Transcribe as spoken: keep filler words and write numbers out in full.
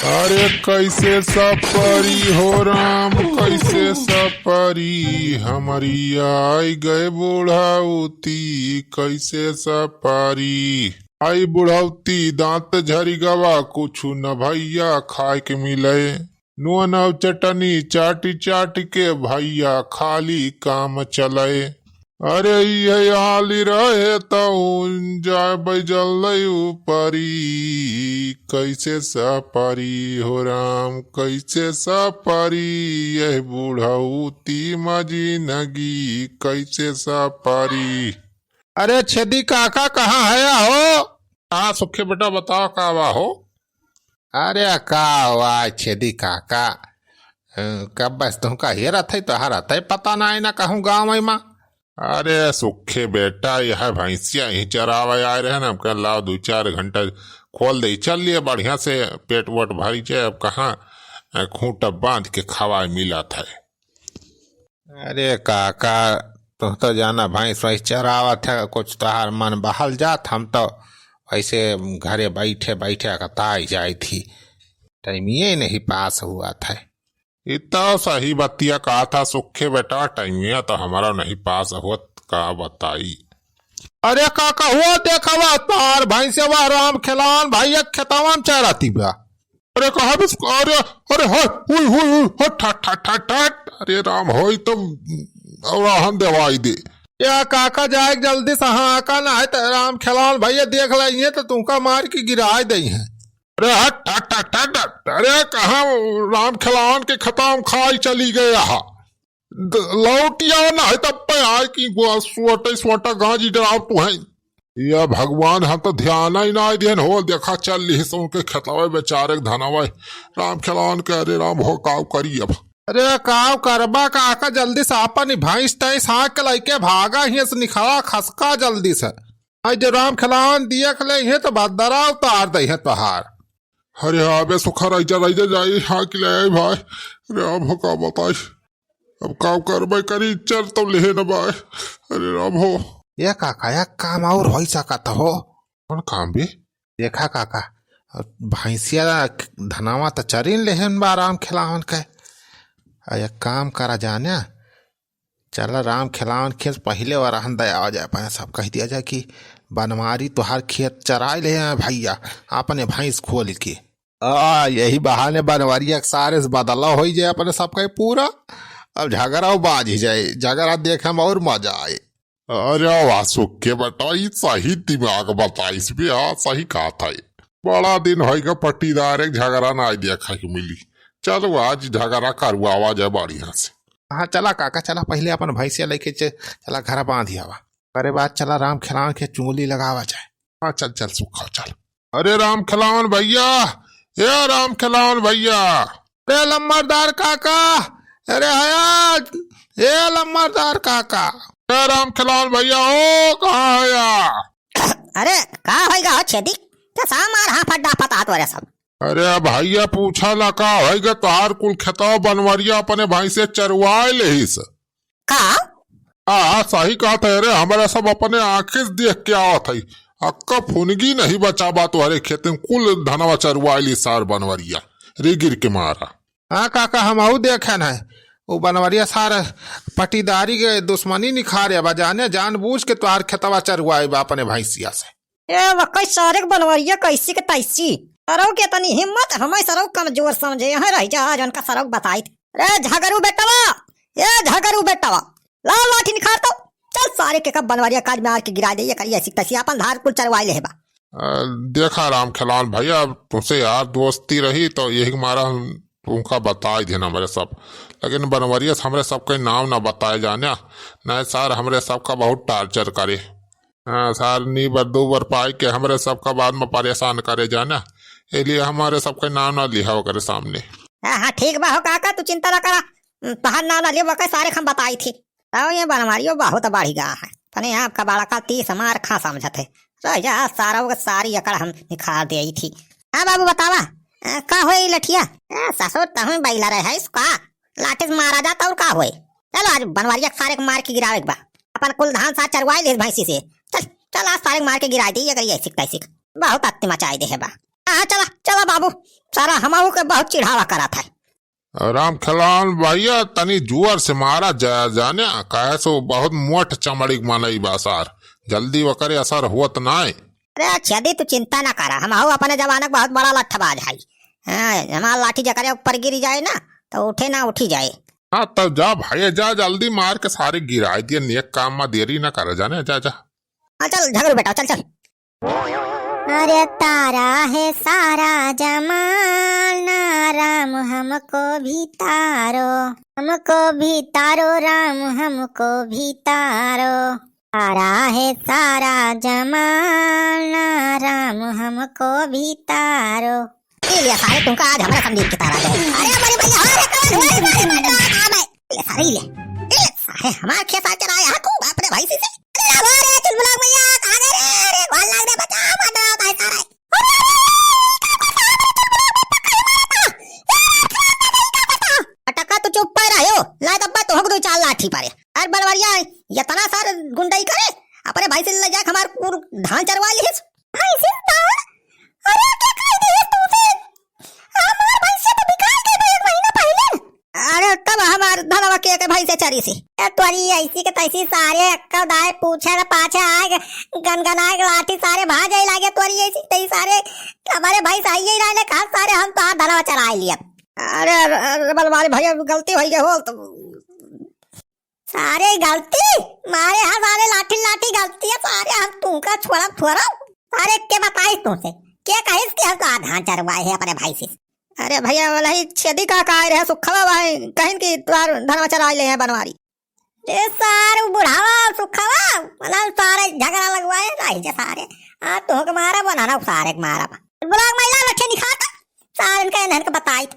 अरे कैसे सपरी हो राम, कैसे सपरी, हमरी आई गए बुढ़ौती, कैसे सपरी। आई बुढ़ौती दांत झरी गवा, कुछु न भैया खाए के मिले। नून और चटनी चाटी चाटी के भैया खाली काम चले। अरे इहे हाल रहे तउन जाबे जल्दी ऊपरी, कैसे सपरी हो राम, कैसे सपरी, यह बुढ़ौती मा जिनगी कैसे सपरी। अरे छेदी काका, कहाँ है हो? हाँ सुखे बेटा, बताओ का बा हो? अरे का हुआ छेदी काका, अ, कब बस तुमका हेरत है, तोहरा तय पता ना है ना कहूँ गाँव में माँ। अरे सुखे बेटा, यह भैंसिया ही चरावे आए रहे ना, हम कह लाओ दो चार घंटा खोल दे, चल लिए बढ़िया से, पेट वोट भरी जाए। अब कहाँ, अ, खूंट बांध के खवाए मिलत है। अरे काका, तुम तो जाना भैंस वैस चरावत है, कुछ तोहार मन बहल जात, हम तो ऐसे घरे बैठे बैठे अकताई जाई थी, टाइमिये नहीं पास हुआ था। इतना सही बतिया कहा था सुखे बेटा, टाइमिया तो हमारा नहीं पास हुआ, का बताई। अरे काका हुआ देखा हुआ तार भैंसे वह राम खिलावन भैया खेतवा में चराती बा। अरे कहाँ बस, अरे, अरे, हट, हुई, हुई, हुई, हट, हट, हट, हट, हट। अरे राम, होई तो और हम दवाई दे। या काका जाए जल्दी से, हाँ, का ना है तो राम खिलावन भैया देख लेइहे तो तुमका मार के गिराए देइहे। अरे हट, हट, हट, हट, हट। अरे कहाँ राम खिलावन के खेतवा में खाई चली गया हा। द-, लौटिया ना है तब पे आए कि गो-, सोटे, सोटा गांजी डराव तू है। या भगवान, हम तो ध्यान ही ना दिहन हो, देखा चल लिहिस उनके खेतवे बेचारे के धनवे। राम खिलावन के, अरे राम हो, काव करी अब। अरे काव करबा काका, जल्दी से आपन भैंस तैस हाँक के लइके भागा, हियां से निखरा खसका जल्दी से। आई जो राम खिलावन दिया के ले, ये तो बदरा उतार दे है तोहार। अरे हाँ बे सुखा, रह जा, रह जा, जाई हाँक ले आई भाई। अरे राम हो, का बताई, अब काव करबे करी, चर तो लेहे न बाय। अरे राम हो। ए काका, एक काम और होइ सकत हो। कौन काम बे? देखा काका, भैंसिया धनावा त चरिन लेहन बा राम खिलावन के। आ एक काम करा जाने, चला राम खिलावन खेस पहिले वरहन दया हो जाए, अपने सब कह दिया जाए कि बनवारी तोहार खेत चराए ले हैं भैया, अपने भैंस खोल के। आ, यही बहाने बनवरिया के सारे से बदला होइ जाए अपने सबके पूरा। अब झगड़ा बाज ही जाए, झगड़ा देखे में और मजा आए। अरे वाह सुखे बेटा, ई सही दिमाग बताइस बे, हाँ, सही कहा था। बड़ा दिन होइगा पट्टीदार एक झगड़ा ना देखा के मिली। चलो आज झगड़ा करवावा जाए बढ़िया से। हाँ, चला काका, चला पहिले अपन भैंसिया लेके च-, चला घर बांध आवा। अरे बात चला राम खिलावन के चुंगली लगावा जाए। हाँ, चल, चल, सुखा, चल। अरे राम खिलावन भैया, ए राम खिलावन भैया। अरे लम्बरदार काका, अरे हया, ए लम्बरदार काका। ए राम खिलावन भैया, ओ कहाँ हया? अरे का होइगा हो छेदी? क्या सा मार हाँ फट डाफत आत वरे सब। अरे भैया पूछा ना का होइगा, तोहार कुल खेतवा बनवरिया अपने भैंसे चरवाए लेहिस। का? हाँ, हाँ, सही कहत है रे, हमरे सब अपने आँखी से देख के आवत है। अक्का फुनगी नहीं बचा बा तोहरे खेत में, कुल धनवा चरवाए ली सार बनवरिया, रे गिर के मारा। हाँ काका, हमहू देखन है, वो बनवरिया सार पटीदारी के दुश्मनी निखारे बा, जाने जानबूझ के तोहार खेतवा चरवाए बा अपने भैंसिया से। ए वक्कई सारे के बनवरिया कैसी के तैसी। सरऊ के तनी हिम्मत, हमें सरऊ कमजोर समझे, यहाँ रह जा, आज उनका सरऊ बताई थे। रे झगरू बेटवा, ए झगरू बेटवा, ला लाठी निखार तो। चल सारे के कब बनवरिया काज में आर के गिरा दे, ये करी ऐसी तैसी अपन धार कुल चरवाई ले बा। अ, देखा राम खिलावन भैया, अब तुमसे यार दोस्ती रही तो यही मारा हम तुमका बताई देना हमरे सब, लेकिन बनवरिया से हमरे सबके नाम ना बताए जाने, नहीं सार हमरे सबका बहुत टार्चर करे। हाँ, सार नी बर दो बर पाई के हमरे सबका बाद में परेशान करे जाना, इसलिए हमरे सबके नाम ना लिहा ओकरे सामने। हाँ, हाँ, ठीक बा हो काका, तू चिंता ना करा, तहार नाम ना लियो, ओके सारे हम बताई थी। तो ये बनवारियो बहुत बढ़ी गा है, तने आपका बड़का तीस मार खा समझत है, रह जा सारा वो सारी अकड़ हम निखार दे आई थी। हाँ बाबू बतावा, अ, का होई लठिया? ए, ससुर तहुँ बैला रहे है इसका, लाठी से मारा जाता और का होई? चलो आज बनवारिया के सारे के मार के गिरावे के बा। अपन कुल धान साथ चरवाई ले भैंसी से। चल, चल आज सारे के मार के गिराई दे, अगर ये सिक तैसिक। बहुत अत्ती मचाई दे है बा। हाँ, चला, चला बाबू, सारा हमहू के बहुत चिढ़ावा करत है। राम खेलावन भैया, तनी जोर से मारा जा, जाने, काहे से वो बहुत मोट चमड़ी के मनई बा सार, जल्दी ओकरे असर होत नाय। अरे छेदी, तू चिंता ना करा, हमहू अपने जमाना के बहुत बड़ा लठबाज है। हाँ, हमार लाठी जकरे ऊपर गिरी जाए ना, तो उठे ना उठी जाए। हाँ, तब जा भाई, जा जल्दी मार के सारे गिराए दिए, नेक काम में देरी ना करे जाने, जा, जा। हाँ, चल झगड़ू बेटा, चल, चल। अरे तारा है सारा जमाना, राम हमको भी तारो, हमको भी तारो, राम हमको भी तारो। तारा है सारा जमाना, राम हमको भी तारो। ए ले सारे, तुमका आज हमरा संदीप के तारा दे। अरे बड़े भैया, अरे कौन हुआ रे, मारे मार रहा था मैं। ले सारे, ले। ए ले सारे, हमार खेत साथ चला आया, खूब अपने भाई से। अरे बाबा रे, चुलबुला मैया, कहाँ गए रे? अरे, गोल लाग रे, बचा, मार रहा था सारे। अरे, अरे, अरे, अरे, का करता है, मेरे चुलबुला में पक्का ही मारा था। ए, अरे, अरे, अरे, का करता? अटका तो चुप पे रहो, ला दब्बा तो हक दो चार लाठी पारे। अरे बड़वरिया, इतना सार गुंडई करे, अपने भाई से ले जाके हमार पूर धान चरवा लिहिस। भाई से धान? अरे क्या कह दिहिस तू से? हमार भाई से तो बिकाई गई बा एक महीना पहले। अरे तब हमार धनवा के, के भाई से चरी से। ए तोरी ऐसी के तैसी सारे अक्का दाए पूछे न पाछे आए गनगनाए के लाठी सारे भाग जाए लागे तोरी ऐसी तैसी सारे हमारे भाई से आइए ही रहने कहा सारे हम तो हाथ धनवा चराए लिया। अरे, अरे, अरे, बलवारी भैया गलती हो गई हो तो। सारे गलती मारे हा सारे लाठी लाठी गलती है सारे हम तुमका छोड़ा थोड़ा। सारे के बताइस तुमसे के कहिस कि हम तो आधा चरवाए है अपने भाई से। अरे भैया वाला ही छेदी का का रहे सुखवा भाई कहिन कि तोर धनवा चराए ले हैं बनवारी। ए सार उ बुढ़ावा सुखवा मतलब सारे झगड़ा लगवाए रही जे सारे। आ तो के मारा बना ना सारे के मारा बा। बुला महिला लठे निखाता सारे इनका इन्हन के बताई।